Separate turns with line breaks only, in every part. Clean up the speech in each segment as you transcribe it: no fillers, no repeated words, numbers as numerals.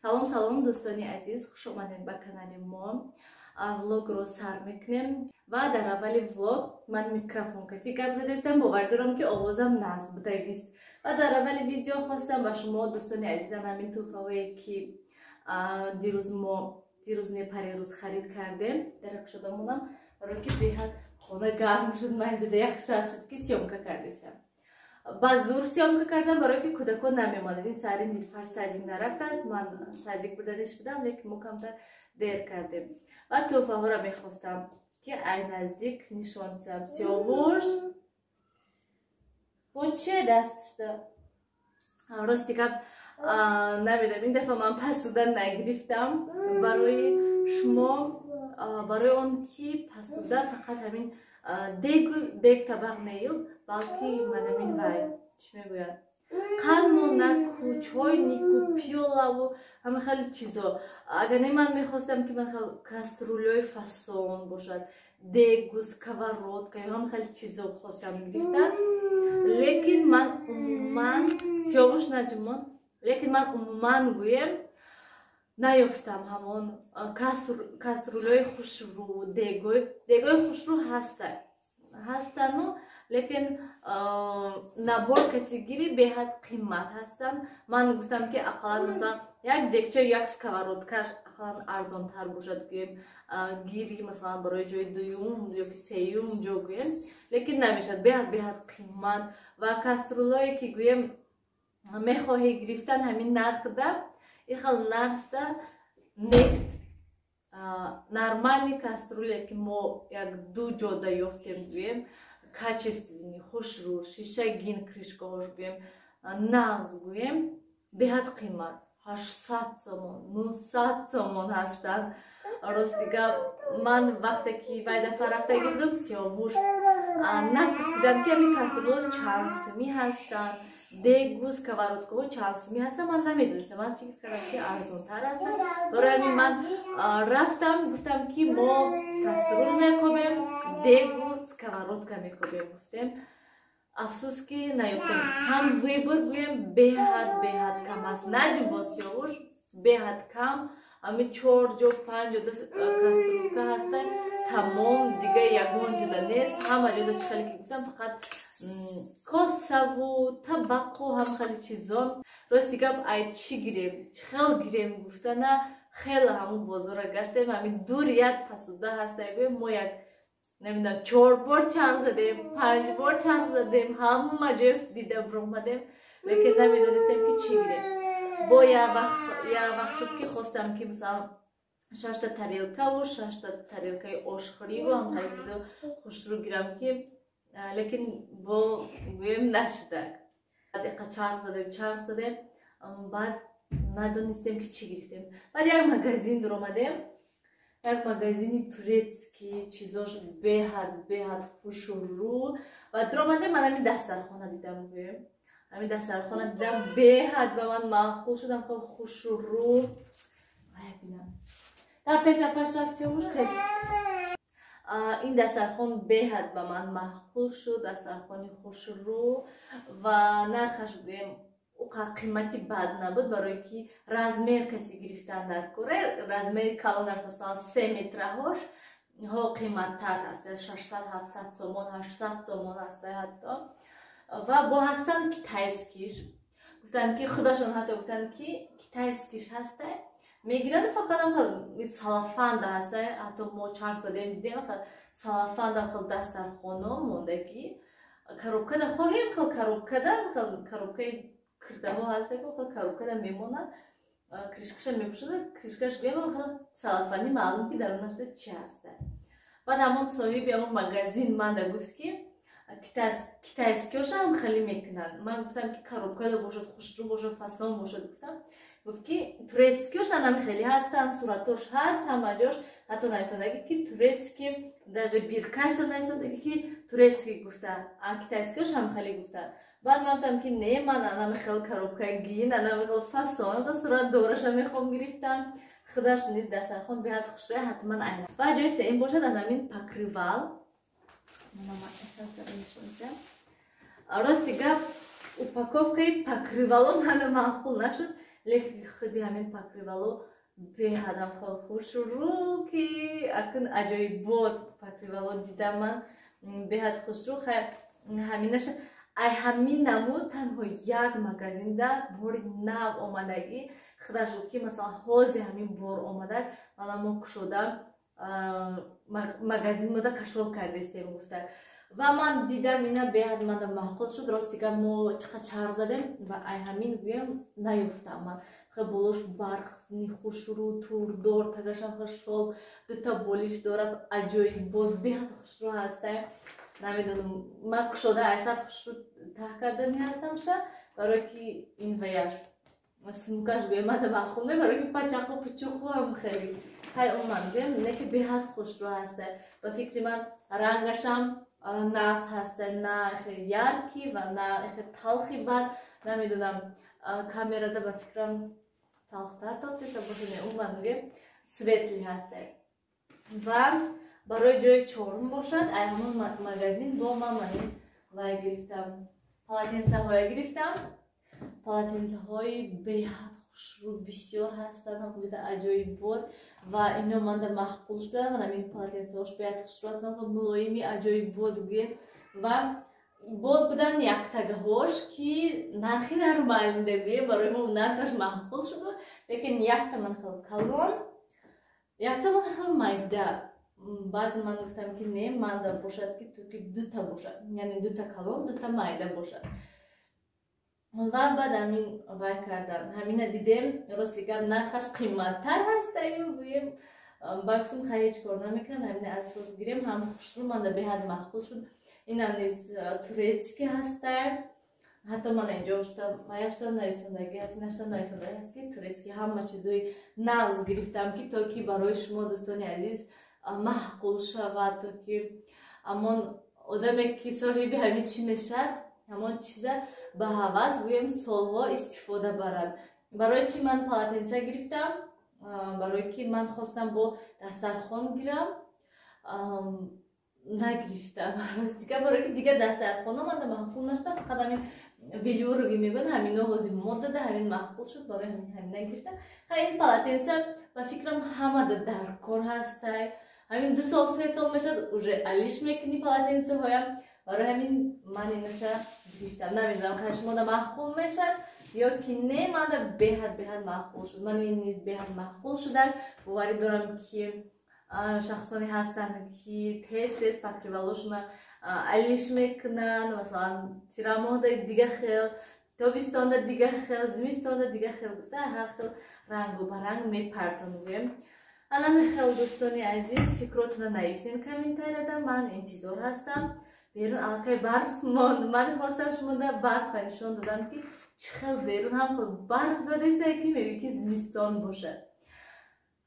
Салом, салом, дӯстони азиз, хуш омадед ба канали мо. Влогро сар мекунем ва дар аввали влог ман микрофон кати гап задастам, бовар дорам, ки овозам нағз будагист. Ва дар аввали видео хостам ба шумо, дӯстони азизам, ҳамин тӯҳфаҳое, ки дирӯз мо, дирӯз не, парерӯз харид кардем, дар кушода монам, барое ки беҳад хона гарм шуд. Ман инҷода як соат шуд, ки съёмка кардистам, ба зур съёмка кардам, барое ки кӯдакон намемонад. Ин сари Нилфар садик нарафтанд, ман садик бурданиш будам, лекин мо камтар дер кардем ва тӯҳфаҳоро мехостам, ки ай наздик нишон диҳам. Сиёвуш бо че дастшда? Рости гап, намедонам, ин дафъа ман посуда нагирифтам барои шумо, барои он ки посуда фақат ҳамин дегу дег, табақ нею, балки манамин вай, чӣ мегӯяд, қалмонаку, чойнику, пиёлаву ҳама хеле чизо. Агар не, ман мехостам, ки ман кастрюлёи фасон бошад, дегу, сковородка ё ҳама хеле чизо хостам гирифтан, лекин ман умуман, Сиёвуш, наҷумон, лекин ман умуман гӯем, наёфтам ҳамон кастрюлёи хушрӯ, дегои хушрӯ ҳастану, лекин набор категория беҳад қимат ҳастанд. Ман гуфтам, ки ақаллан, масалан, як дегча, як сковородкаш ақаллан арзонтар бошад, гӯем, гири, масалан, барои ҷои дуюм ёки сеюм ҷо, гӯем, лекин намешавад, беҳад қимат. Ва кастрюлое, ки, гӯем, мехоҳӣ гирифтан, ҳамин нархда, ихел нархда нест. Нормальный кастрюле, ки мо як ду ҷода ёфтем, гӯем, качественный, хушрӯ, шишагин, крышкаҳош, гӯем, нағз, гӯем, беҳад қимат, 800 сомон, 900 сомон ҳастанд. Рости гап, ман вақте ки вай дафъа рафта гирдам, Сиёвуш, напурсидам, ки ҳамин кастрюлҳо чанд сумӣ ҳастанд, дегу сковородкаҳо чанд сумӣ ҳастанд. Ман намедонистам, ман фикр кардам, ки арзонтар ҳастанд. Барои ҳамин ман рафтам, гуфтам, ки мо кастрюл мекобем, дегу сковородка мекобем, гуфтем. Афсӯс, ки наёфтем. Ҳам выбор, гӯем, беҳад кам аст, наҷумбо, Сиёвуш, беҳад кам. Ҳамин чор ҷо, панҷ ҷода кастрюлка ҳастанд, тамом, дига ягон ҷода нест. Ҳама ҷода, чӣ хеле ки гуфтам, фақат косаву табақу ҳам хеле чизо. Рости гап, ай чӣ гирем, чӣ хел гирем гуфтана, хеле ҳамун бозора гаштем. Ҳамин дур як посуда ҳаста, гӯем, мо як, намедонам, чор бор чарх задем, панҷ бор чарх задем, ҳама ҷой дида биромадем, лекин намедонистем, ки чӣ гирем. Бо як вақт шуд, ки хостам, ки, масалан, шашта тарелкаву шашта тарелкаи ошхӯриву ҳам хеле чизо хушрӯ гирам, ки лекин бо, гӯем, нашуда. Дақиқа чарх задем, чарх задем, баъд надонистем, ки чӣ гирифтем. Баъд як магазин дуромадем, як магазини турецкий, чизош беҳад хушрӯ. Ва дуромадем, ман ҳамин дастархона дидам, гӯем, ҳамин дастархона дидам, беҳад ба ман маъқул шудам, хеле хушрӯ. Бинам, дар пеша паш Сиёвуш чест. Ин дастархон беҳад ба ман маъқул шуд, дастархони хушрӯ ва нархаш, гӯем, уқа қимати бад набуд, барое ки размер кати гирифтан дар кора. Размери калонаш, масалан, 3 метраҳош ҳо қиматтар ҳаст, 600, 700 сомон, 800 сомон ҳаста ҳатто. Ва бо ҳастанд китайскиш, гуфтанд, ки худашон ҳатто гуфтанд, ки китайскиш ҳаста, мегиранд, фақат целлофанда ҳаста. Ҳатто мо чарх задем, дидем, целлофанда хел дастархоно мондагӣ, коробкада хоҳем, хел коробкада, хел коробкаи кирдаҳо ҳаста, хел коробкада мемонад, крышкаша мепӯшада, крышкаш, гӯям, хел целлофани, маълум, ки дарунашда чи ҳаста. Баъд ҳамон соҳиби ҳамон магазин манда гуфт, ки китайскиёша ҳам хеле мекунанд. Ман гуфтам, ки коробкада бошад, хушрӯ бошад, фасон бошад, гуфтам. Гуфт, ки турецкиёш ҳам хеле ҳастанд, суратош ҳаст ҳама ҷош, ҳатто нависондагӣ, ки турецкий, даже биркаша нависондагӣ, ки турецкий гуфта, а китайскиёш ҳам хеле гуфта. Баъд ман гуфтам, ки не, ман анами хел коробка гин, анами хел фасон ва сурат дораша мехоҳам гирифтам. Худаш низ дастархон беҳад хушрӯя, ҳатман айна. Ва ҷои сеюм бошад анамин покрывал. Рости гап, упаковкаи покрывало мана маъқул нашуд. Лекин худи ҳамин покрывало беҳадам хел хушрӯ, ки акун аҷоибот покрывало дидам ман, беҳад хушрӯ. Ҳаминаша ай ҳамин намуд танҳо як магазинда бори нав омадагӣ. Худаш гуфт, ки масалан ҳозир ҳамин бор омада, мана мо кушода магазин мода кашол кардастем, гуфта. Ва ман дидам, ина беҳад манда маъқул шуд. Рости гап, мо чӣ қадр чарх задем ва ай ҳамин гӯям наёфтам ман. Хел болош бархни хушрӯ, турдор, тагашам хел шол, дута болиш дорад, аҷоибот, беҳад хушрӯ ҳастам. Намедонам, ман кушода айсар хушрӯ таҳ кардани ҳастамша, барое ки ин ваяш симкаш гӯям манда маъқул не, барое ки пачақу пучуқуам хеле ҳай омад гӯям, не ки беҳад хушрӯ ҳаста. Ба фикри ман, рангашам нағз ҳаста, на хеле яркий ва на хеле талхи бад. Намедонам, камерада ба фикрам талхтар тофтеса боша, не, умуман гӯям светлый ҳаста. Ва барои ҷои чорум бошад, ай ҳамон магазин бо ман манин вай гирифтам, полотенцаҳое гирифтам. Полотенцаҳои беҳад хушрӯ бисёр ҳастанд, ҳамҷода аҷоибот, ва ино манда маъқул шуда. Ман ҳамин полотенцаҳош беҳад хушрӯ ҳастанд, мулоими аҷоибот гӯем. Ва бо будан яктагаҳош, ки нархи нормалида гӯем, барои мо нархаш маъқул шуд, лекин якта ман хел калон, якта ман хел майда. Баъд ман гуфтам, ки не, манда бошад, ки то ки дута бошад, яъне дута калон, дута майда бошад. Ва баъд ҳамин вай кардан, ҳамина дидем. Рости гап, нархаш қиматтар ҳастаю гӯем, ба гуфтам, хай, ҳеҷ кор намекунад, ҳамина асос гирем, ҳам хушрӯ, манда беҳад маъқул шуд. Инам низ турецкий ҳаста, ҳатто ман инҷо ваяштам нависондагӣ ҳаст, инаштам нависондагӣ ҳаст, ки турецкий. Ҳама чизои нағз гирифтам, ки то ки барои шумо, дӯстони азиз, маъқул шавад, то ки ҳамон одаме, ки соҳиби ҳамин чӣ мешавад, ҳамон чиза ба ҳавас гӯем солҳо истифода барад. Барои чӣ ман полотенца гирифтам? Барое ки ман хостам бо дастархон гирам, нагирифтам, ростига, барое ки дигар дастархоно манда маъқул нашуда, фақат ҳамин велюровый мегӯянд, ҳамино ҳозир мод дада, ҳамин маъқул шуд, барои ҳамин ҳамин нагирифтам. Ха, ин полотенца ба фикрам ҳамада дар кор ҳастай. Ҳамин 2 сол, 3 сол мешавад, уже алиш мекунӣ полотенцаҳоям. Барои ҳамин ман инаша гирифтам. Намедонам, ха, шумода маъқул мешавад ё ки не, манда беҳад маъқул шуд. Ман ин низ беҳад маъқул шудам. Боварӣ дорам, ки шахсоне ҳастанд, ки тез тез покрывалошона алиш мекунанд, масалан тирамоҳда дига хел, тобистонда дига хел, зимистонда дига хел гуфта, ҳар хел рангу ба ранг мепартон гӯем. Анами хел, дӯстони азиз, фикротона нависен комментарияда, ман интизор ҳастам. Берун аллакай барф монд, ман хостам шумода барфа нишон додам, ки чӣ хел берун ҳам хел барф задаиста, ки мегӯӣ, ки зимистон бошад.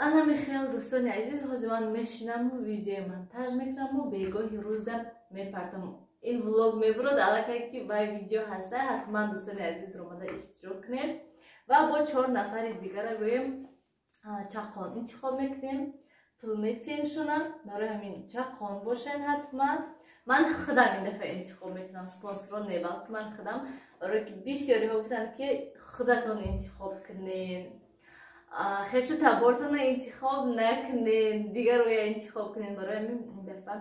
Анами хел, дӯстони азиз, ҳозир ман мешинаму видеои монтаж мекунаму бегоҳи рӯзда мепартам. Ин влог мебурад аллакай, ки вай видео ҳаста, ҳатман, дӯстони азиз, омада иштирок кунем ва бо чор нафари дигара гӯем чақон интихоб мекунем, пул метиҳемшона. Барои ҳамин чақон бошен ҳатман. Ман худам ин дафъа интихоб мекунам, спонсорон не, балки ман худам, барое ки бисёриҳо гуфтанд, ки худатон интихоб кунен, хешу табортона интихоб накунен, дигарроя интихоб кунен. Барои ҳамин ин дафъа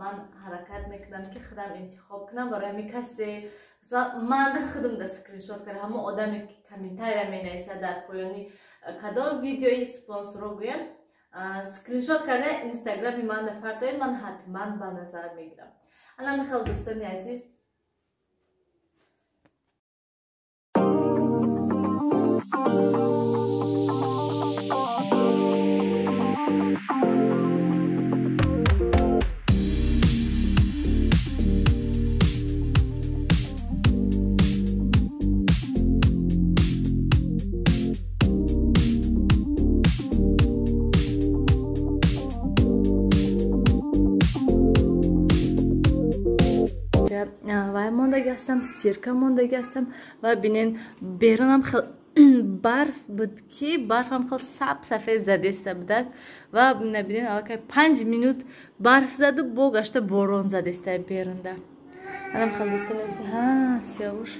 ман ҳаракат мекунам, ки худам интихоб кунам. Барои ҳамин касе, масалан, ман худам да скриншот карда, ҳамон одаме, ки комментария менависад дар поёни кадом видеои спонсоро гӯям, скриншот карда инстаграми ман партоед, ман ҳатман ба назар мегирам. Ана михел, дӯстони азиз. Вай мондаги ҳастам, стирка мондаги ҳастам. Ва бинен, берунам хел барф буд, ки барфам хел саб сафед задеста будак. Ва набинен, аллакай 5 минут барф заду, бо гашта борон задеста берунда. Анам хел, дӯстони, ҳа, Сиёвуш.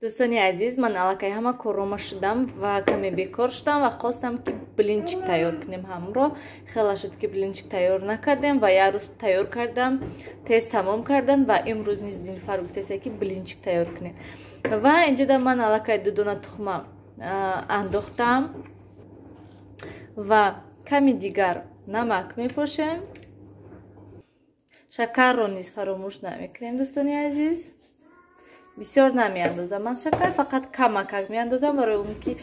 Дӯстони азиз, ман аллакай ҳама коррома шудам ва каме бекор шудам ва хостам, ки блинчик тайёр кунем ҳамро. Хела шуд, ки блинчик тайёр накардем ва як рӯз тайёр кардам, тез тамом кардан ва имрӯз низ Дилфар гуфтеста, ки блинчик тайёр кунем. Ва инҷода ман аллакай ду дона тухма андохтам ва ками дигар намак мепошем. Шакарро низ фаромӯш намекунем, дӯстони азиз. Бисёр намеандозам ман шакар, фақат камакак меандозам, барои он ки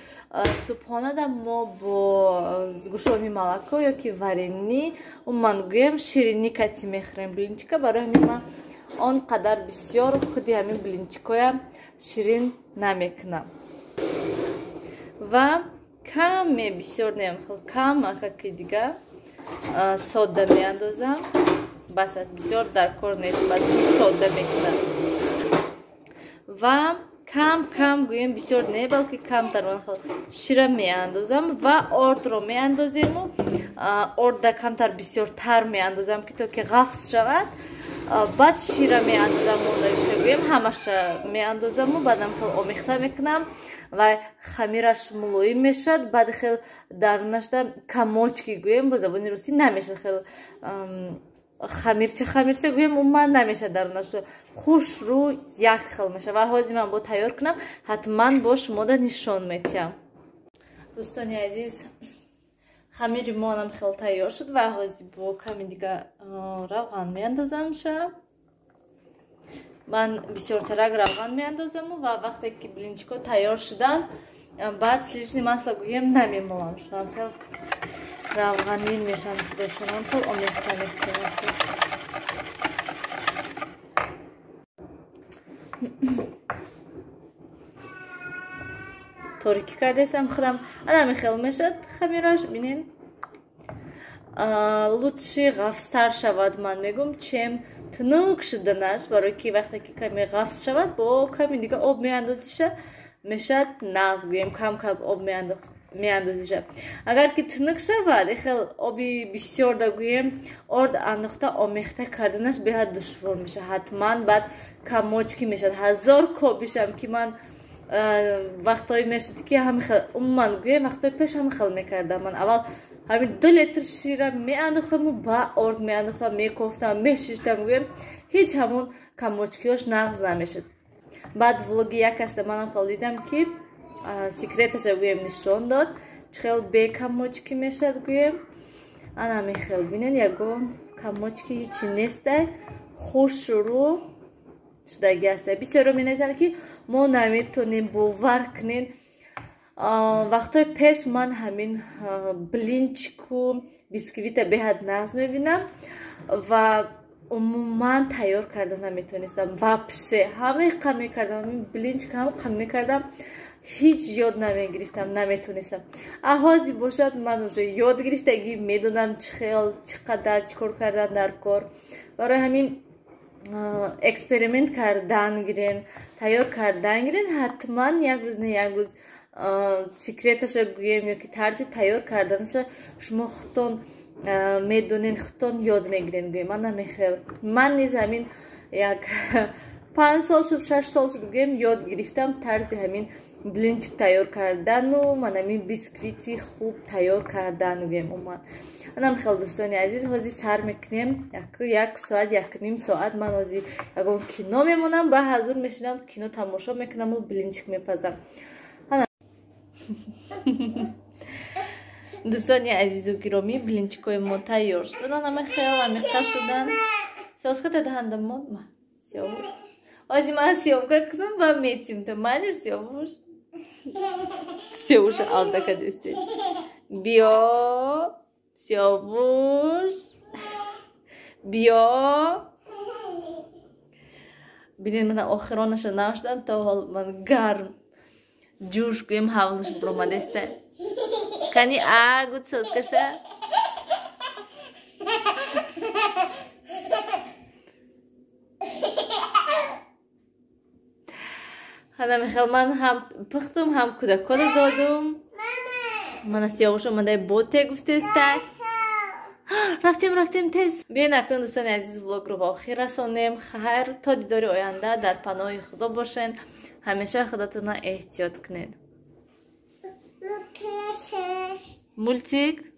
субҳонада мо бо сгущённый молоко ё ки варенье, умуман гӯем, ширинӣ кати мехӯрем блинчика. Барои ҳамин ман он қадар бисёр худи ҳамин блинчикоям ширин намекунам ва каме, бисёр не, хел камакаки дига сода меандозам. Бас аст, бисёр дар кор нест, баъд сода мекунам ва кам кам гӯем, бисёр не, балки камтар хел шира меандозам ва ордро меандозему. Орда камтар бисёртар меандозам, ки то ки ғафз шавад. Баъд шира меандозам, мондагиша гӯем, ҳамаша меандозаму баъдам хел омехта мекунам ва хамираш мулоим мешавад. Баъд хел дарунашда комочки гӯем, бо забони русӣ, намешад, хел хамирча хамирча гӯем, умуман намешад, дарунашо хушрӯ як хел мешавад. Ва ҳозир ман бо тайёр кунам, ҳатман бо шумода нишон метиҳам. Дӯстони азиз, хамири моам хел тайёр шуд ва ҳозир бо ками дига равған меандозамша. Ман бисёртарак равған меандозаму ва вақте ки блинчико тайёр шуданд, баъд сливочный масло гӯем намемолам, шунам хел равғанин мешаванд худошонам, хел омехта мекунам. Торикӣ кардастам худам, анами хел мешавад хамираш. Бинен, лучше ғафзтар шавад, ман мегӯм, чем тунук шуданаш, барои ки вақте ки каме ғафз шавад, бо ками дига об меандозиша, мешавад нағз гӯем, кам кам об меандозиша. Агар ки тунук шавад, хел оби бисёр да гӯем орд андохта омехта карданаш беҳад душвор мешавад, ҳатман баъд комочки мешавад. Ҳазор кобишам ки ман вақтҳое мешуд, ки ҳамихел, умуман гӯем, вақтҳои пеш ҳамихел мекардам. Ман аввал ҳамин 2 литр шира меандохтаму ба орд меандохтам, мекофтам, мешиштам гӯем, ҳеҷ ҳамун комочкиёш нағз намешуд. Баъд влоги як касда манам хел дидам, ки секреташа гӯем нишон дод, чӣ хел бе комочки мешавад гӯем. Ана мехел, бинед, ягон комочки ҳичи нестай, хушрӯ шудаги аста. Бисёро менависанд, ки мо наметонем, бовар кунед, вақтҳои пеш ман ҳамин блинчику бисквита беҳад нағз мебинам ва умуман тайёр карда наметонистам вообще. Ҳамаи қа мекардам, ҳамин блинчик ҳам қа мекардам, ҳеҷ ёд намегирифтам, наметонистам. А ҳозир бошад, ман уже ёд гирифтагӣ, медонам чӣ хел, чӣ қадар, чӣ кор кардан дар кор. Барои ҳамин эксперимент кардан гирен, тайёр кардан гирен, ҳатман як рӯз не як рӯз секреташа гӯем ё ки тарзи тайёр карданаша шумо худтон медонен, худтон ёд мегирен гӯем. Ман намехел, ман низ ҳамин як 5 сол шуд, 6 сол шуд гӯем, ёд гирифтам тарзи ҳамин блинчик тайёр кардану ман ҳамин бисквити хуб тайёр кардан гӯем умуман. Анам хел, дӯстони азиз, ҳозир сар мекунем. Як соат, якним соат ман ҳозир ягон кино мемонам, ба ҳазур мешинам, кино тамошо мекунаму блинчик мепазам. Дӯстони азизу гиромӣ, блинчикҳои мо тайёр шудан, ама хел амиқа шудан. Соската даҳанда мон ма сиёвуш. Ҳозир ман съёмка кунам ва метим то малиш. Сиёвуш, сиёвуш, алдака десте, биё, сиёвуш, биё. Бинед, мана охиронаша нашудам, то ҳол ман гарм ҷӯш гӯем ҳавлаш буромадеста. Кани, а гуд соскаша. Ҳана мехел, ман ҳам пухтум, ҳам кӯдакоро додум. Мана сиёвуш омадай, боте гуфтеста. Рафтем, рафтем, тез. Биён, акнун, дӯстони азиз, влогро ба охир расонем. Хайр, то дидори оянда дар паноҳи Худо бошен. Ҳамеша худатона эҳтиёт кунед. Мультик.